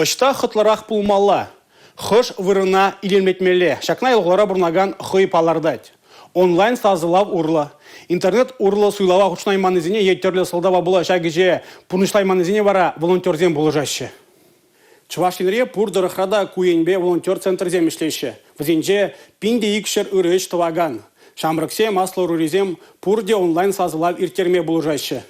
Ӑҫта хӑтлӑрах пулмалла? Хӑш вырӑна илемлетмелле? Ҫакна ял-хулара пурӑнакан хӑй палӑртать. Онлайн-сасӑлав урлӑ, интернет урлӑ суйлава хутшӑнайманнисене е тӗрлӗ сӑлтава пула ҫак ӗҫе пурнӑҫлайманнисене вара волонтерсем пулӑшаҫҫӗ. Чӑваш Енре пур тӑрӑхра та ку енпе волонтер центрӗсем ӗҫлеҫҫӗ. Вӗсенче 1200 ырӑ ӗҫ тӑвакан. Ҫамрӑксем, аслӑ ӑрурисем пурте онлайн-сасӑлав ирттерме пулӑшаҫҫӗ.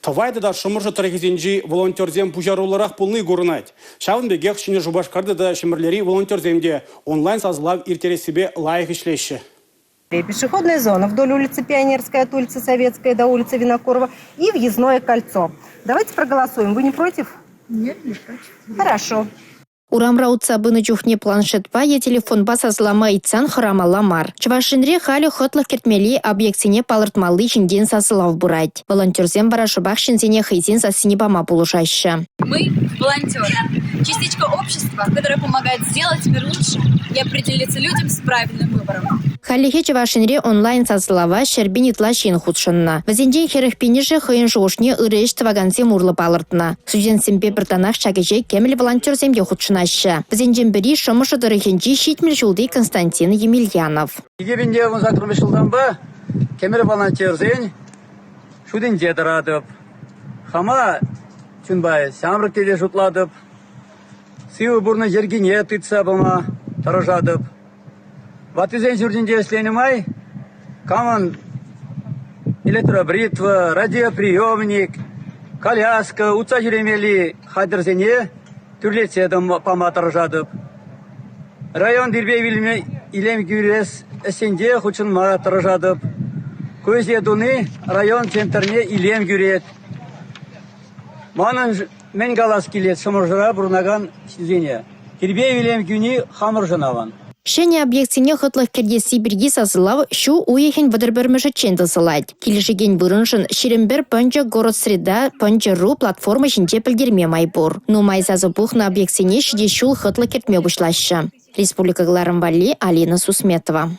Тӑвай тата Шӑмӑршӑ тӑрӑхӗсенчи волонтерсем пуҫаруллӑрах пулни курӑнать. Ҫавӑн пекех Ҫӗнӗ Шупашкарта тата Ҫӗмӗрлери волонтерсем те онлайн-сасӑлав ирттерессипе лайӑх ӗҫлеҫҫӗ. Пешеходная зона вдоль улицы Пионерская от улицы Советская до улицы Винокурова и въездное кольцо. Давайте проголосуем. Вы не против? Нет, не против. Хорошо. Урамра утса пынӑ чухне планшетпа е телефонпа сасӑлама ыйтсан хӑрамалла мар. Чӑваш Енре халӗ хӑтлӑх кӗртмелли объектсене палӑртмалли ҫинчен сасӑлав пырать. Волонтерсем вара шӑпах ҫынсене хӑйсен сассине пама пулӑшаҫҫӗ. Мы волонтеры. Частичка общества, которая помогает сделать мир лучше и определиться людям с правильным выбором. Хальлӗхе Чӑваш Енре онлайн-сасӑлава 100 000 ытла ҫын хутшӑннӑ. Вӗсенчен 40 пинӗшӗ хӑйӗн шухӑшне ырӑ ӗҫ тӑвакансем урлӑ палӑртнӑ. Студентсемпе пӗр танах ҫак ӗҫе кӗмӗл волонтерсем те хутшӑнаҫҫӗ. Вӗсенчен пӗри Шӑмӑршӑ тӑрӑхӗнчи 70 ҫулти Константин Емельянов. 2018 ҫултанпа кӗмӗл волонтерсен шутӗнче тӑратӑп. Хама чунпа ҫамрӑк тесе шутлатӑп. Сывӑ пурнӑҫ йӗркине тытса пыма тӑрӑшатӑп. Ваттисен ҫуртӗнче ӗҫленӗ май камӑн электробритва, радиоприемник, коляска, утса ҫӳремелли хатӗрсене тӳрлетсе пама тӑрӑшатӑп. Район тирпей-илем кӳрес ӗҫсенче хутшӑнма тӑрӑшатӑп. Ку ӗҫе туни район центрне илем кӳрет. Манӑн мӗн калас килет Шӑмӑршӑра пурӑнакан ҫынсене? Тирпей-илем кӳни хамӑршӑн аван. Ҫӗнӗ объектсене хӑтлӑх кӗртесси пирки сасӑлав ҫу уйӑхӗн 31-мӗшӗччен тӑсӑлать. Килӗшекен вырӑншӑн 21 пӑнчӑ «Городсреда» пӑнчӑ.ру платформа ҫинче пӗлтерме май пур. Нумай сасӑ пухнӑ объектсене ҫитес ҫул хӑтлӑх кӗртме пуҫлаҫҫӗ. Республика кӑларӑм валли Алина Сусметова.